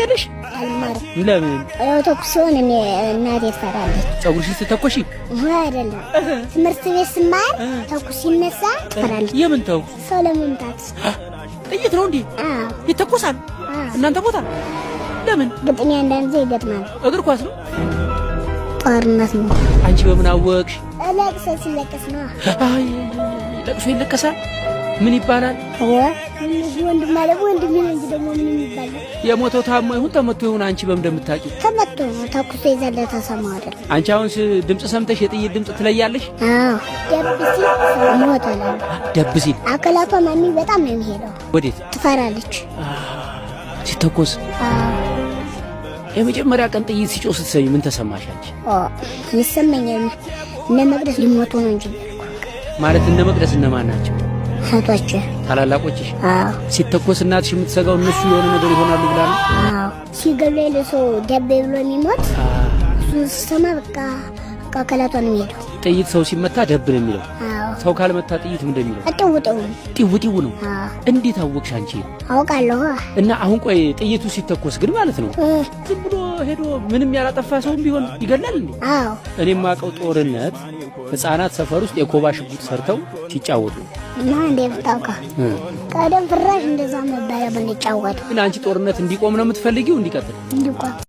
ትማሪያለሽ? አልማርም። ለምን? ያው ተኩስ ሲሆን እኔ እናቴ ትፈራለች። ፀጉርሽን ስትተኮሺ? ውሃ አይደለም፣ ትምህርት ቤት ስማር ተኩስ ሲነሳ ትፈራለች። የምን ተኩስ? ሰው ለመምታት። ጥይት ነው እንዴ? አዎ። ይተኮሳል? አዎ። እናንተ ቦታ ለምን? ግጥሚያ አንዳንድ ጊዜ ይገጥማል። እግር ኳስ ነው? ጦርነት ነው። አንቺ በምን አወቅሽ? ለቅሶ ሲለቀስ ነው። አይ፣ ለቅሶ ይለቀሳል? ምን ይባላል? ወንድም ማለት ወንድም ነው እንጂ ደግሞ ምን ይባላል? የሞተው ታሞ ይሁን ተመቶ ይሁን አንቺ በምን እንደምታውቂው? ተመቶ ነው። ተኩሶ የዘለ ተሰማ አይደል? አንቺ አሁን ድምፅ ሰምተሽ የጥይት ድምፅ ትለያለሽ? አዎ፣ ደብ ሲል ሰው ሞተ እላለሁ። ደብ ሲል? አካላቷ ማሚ በጣም ነው የሚሄደው። ወዴት? ትፈራለች። ሲተኮስ? አዎ። የመጀመሪያ ቀን ጥይት ሲጮህ ስትሰሚ ምን ተሰማሽ አንቺ? ይሰማኛል። እነ መቅደስ ሊሞቱ ነው እንጂ። ማለት እነ መቅደስ እነማን ናቸው? እህቶቼ። ታላላቆችሽ? አዎ። ሲተኮስ እናትሽ የምትሰጋው እነሱ የሆነ ነገር ይሆናሉ ብላ ነው? አዎ። ሲገሉ የለ ሰው ደብ ብሎ የሚሞት፣ እሱን ስሰማ በቃ አካላቷ ነው የሚሄደው። ጥይት ሰው ሲመታ ደብ ነው የሚለው። አዎ። ሰው ካልመታ ጥይት ምንድን ነው የሚለው? ጥው ጥው። ጢው ጢው ነው። አዎ። እንዴት አወቅሽ አንቺ? አውቃለሁ። እና አሁን ቆይ፣ ጥይቱ ሲተኮስ ግን ማለት ነው ዝም ብሎ ሄዶ ምንም ያላጠፋ ሰውም ቢሆን ይገላል እንዴ? አዎ። እኔ የማውቀው ጦርነት ህፃናት ሰፈር ውስጥ የኮባ ሽጉጥ ሰርተው ሲጫወቱ ነው። እና እንዴ ብታውቀው፣ ቀደም ፍራሽ እንደዛ ነበረ ብንጫወት። ግን አንቺ ጦርነት እንዲቆም ነው የምትፈልጊው እንዲቀጥል? እንዲቆም።